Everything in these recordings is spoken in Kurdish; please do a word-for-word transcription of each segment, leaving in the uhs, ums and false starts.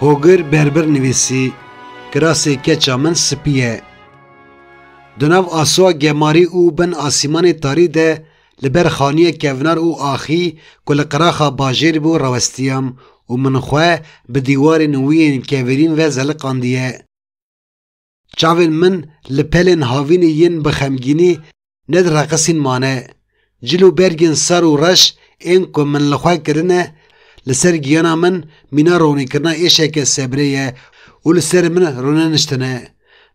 Hogir Berbir nivîsî, Kirasê keça min spî ye. Di nav asoya gemarî û bin asîmanê tarî de li ber xaniyê kevnar û axî ku li qiraxa bajêr bû rawestiyam û min xwe bi dîwarên wî yên kevirîn ve zeliqandiye. Çavên min li pelên havînê yên bi xemgînî nedireqisîn mane. Cil û bergên sar û reş ên ku min li xwe kirine, li ser giyana min mîna ronîkirina êşeke sebrê ye û li ser min rûneniştine.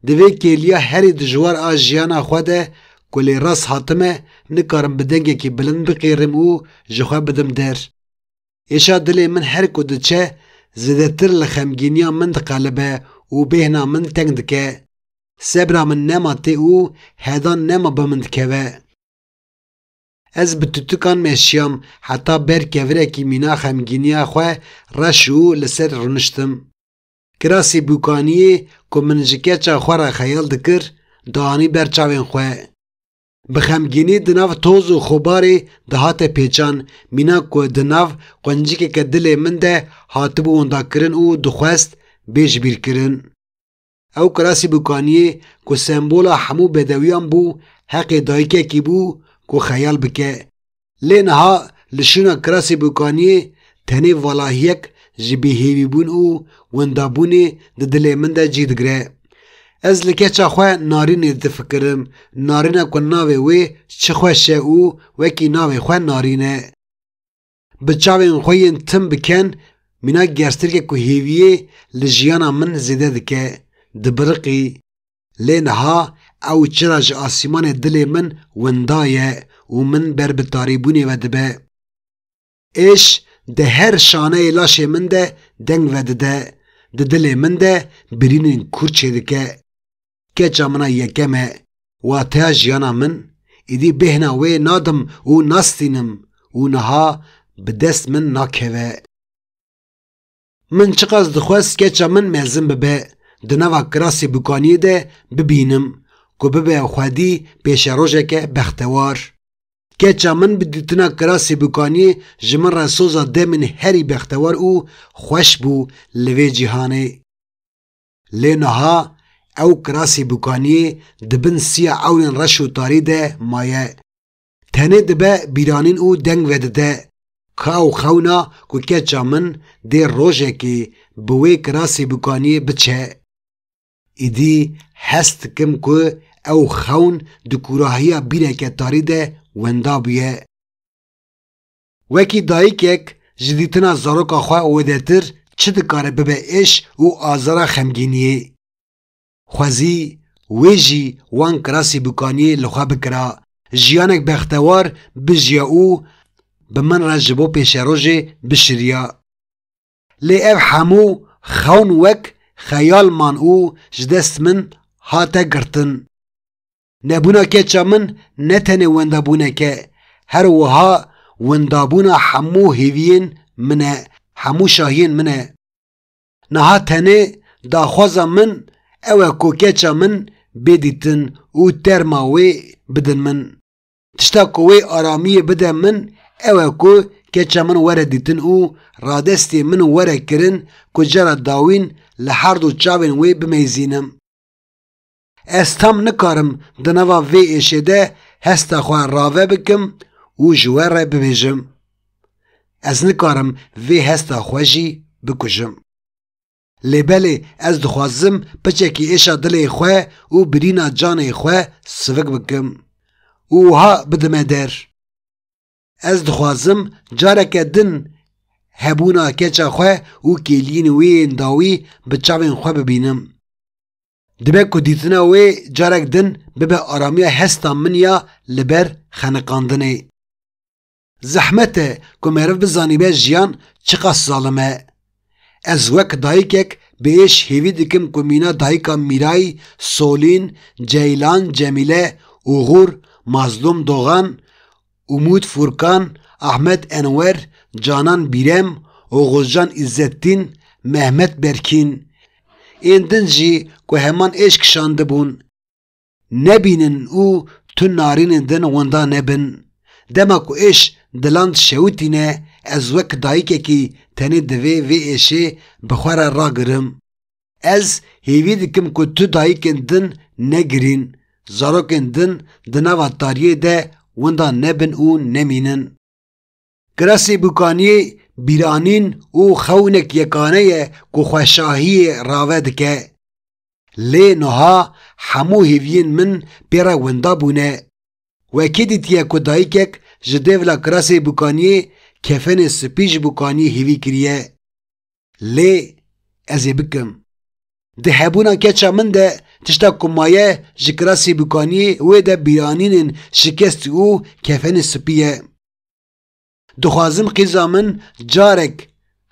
Di vê kêliya herî dijwar a jiyana xwe de ku lê rast hatime, nikarim bi dengekî bilind biqêrim û ji xwe bidim der. Êşa dilê min her ku diçe, zêdetir li xemgîniya min diqelibe û bêhna min teng dike. Sebra min nema tê û hedan nema bi min dikeve. Ez bi tutikan meşiyam heta ber kevirekî mîna xemgîniya xwe reş û li ser rûniştim. Kirasê bûkaniyê ku min ji keça xwe re xeyal dikir, dianî ber çavên xwe. Bi xemgînî di nav toz û xubarê dihate pêçan, mîna ku di nav quncikeke dilê min de hatibû windakirin û dixwest bê jibîrkirin. Ew kirasî bûkaniyê ku sembola hemû bedewiyan bû, heqê dayikekî bû ku xeyal bike. Lê niha li şûna kirasê bûkaniyê tenê valahiyek ji bêhêvîbûn û windabûnê di dilê min de cî digre. Ez li keça xwe Narînê difikirim, Narîna ku navê wê çi xweş e û wekî navê xwe Narîn e. Bi çavên xwe yên tim biken, mîna gerstirke ku hêviyê li jiyana min zêde dike, dibiriqî. Lê niha ew çira ji asîmanê dilê min winda ye û min ber bi tarîbûnê ve dibe. Êş di her şaneyê laşê min de deng vedide, di dilê min de birînên kûr çêdike. Keça min a yekem e, wateya jiyana min, îdî bêhna wê nadim û nastînim û niha bi dest min nakeve. Min çiqas dixwest keça min mezin bibe, di nava kirasê bûkaniyê de bibînim, ku bibe xwedî pêşerojeke bextewar. Keça min bi dîtina kirasê bûkaniyê ji min re soza demên herî bextewar û xweş bû li vê cîhanê. Lê niha ew kirasê bûkaniyê di bin siya ewrên reş û tarî de maye. Tenê dibe bîranîn û deng vedide, ka ew xewna ku keça min dê rojekê bi wê kirasê bûkaniyê biçe. Îdî hes dikim ku ew xewn di kûrahiya bîreke tarî de wenda bûye. Wekî dayikek ji dîtina zaroka xwe wedetir çi dikare bibe êş û azara xemgîniyê? Xwezî wê jî wan kirasî bûkaniyê li xwe bikira, jiyanek bextewar bijiya û bi min re ji bo pêşerojê bişiriya. Lê ev hemû xewn wek xeyal man û ji dest min hate girtin. Nebûna keça min ne tenê wendabûnek e, her wiha wendabûna hemû hêviyên min e, hemû şahiyên min e. Niha tenê daxwaza min ew e ku keça min bê dîtin û terma wê bidin min. Tişta ku wê aramiyê bide min ew e ku keça min were dîtin û radestê min were kirin ku cara dawîn li her du çavên wê bimeyzînim. Ez tam nikarim di nava vê êşê de hesta xwe rave bikim û ji we re bibêjim. Ez nikarim vê hesta xwe jî bikujim. Lê belê ez dixwazim piçekî êşa dilê xwe û birîna canê xwe sivik bikim û wiha bidime der. Ez dixwazim careke din hebûna keça xwe û kêliyên wê yên dawî bi çavên xwe bibînim. Dibe ku dîtina wê carek din bibe aramiya hesta min ya li ber xeniqandinê. Zehmet e ku meriv bizanîbe jiyan çiqas zalim e. Ez wek dayikek bi êş hêvî dikim ku mîna dayika Mîray, Solîn, Ceylan, Cemîle, Oxur, Mazlûm Doxan, Umût Furkan, Ahmet Enwer, Canan Bîrem, Oxuzcan Îzzettîn, Mehmet Berkîn. Ên din jî ku heman êş kişandibûn, nebînin û tu narînên din winda nebin. Dema ku êş dilan dişewitîne, Ez wek dayikekî tenê divê vê êşê bi xwe re ragirim. Ez hêvî dikim ku tu dayikên din negirîn, zarokên din di nava tariyê de winda nebin û nemînin. Kirasê Bûkaniyê bîranîn û xewnek yekane ye ku xweşahiyê rave dike. Lê niha hemû hêviyên min pê re winda bûne. We kê dîtiye ku dayikek ji dêvla kirasê Bûkaniyê kefenê spî ji Bûkaniyê hêvî kiriye? Lê ez ê bikim. Di hebûna keça min de tişta ku maye ji kirasê Bûkaniyê wê de bîranînên şikestî û kefenê spî ye. Dixwazim qîza min carek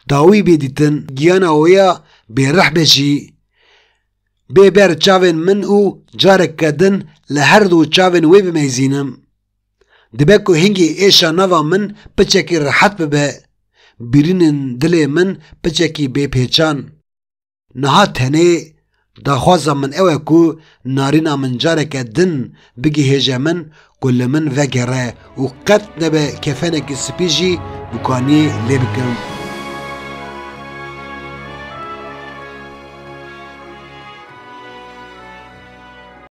dawî bê dîtin, giyana wê ya bêrih be jî. Bê ber çavên min û careke din li her du çavên wê bimeyzînim. Dibe ku hingê êşa nava min piçekî rehet bibe, birînên dilê min piçekî bê pêçan. Niha tenê daxwaza min ew e ku narîna min careke din bigihêje min ku li min vegere û qet nebe kefenekî spî jî Bûkaniyê lê bikim.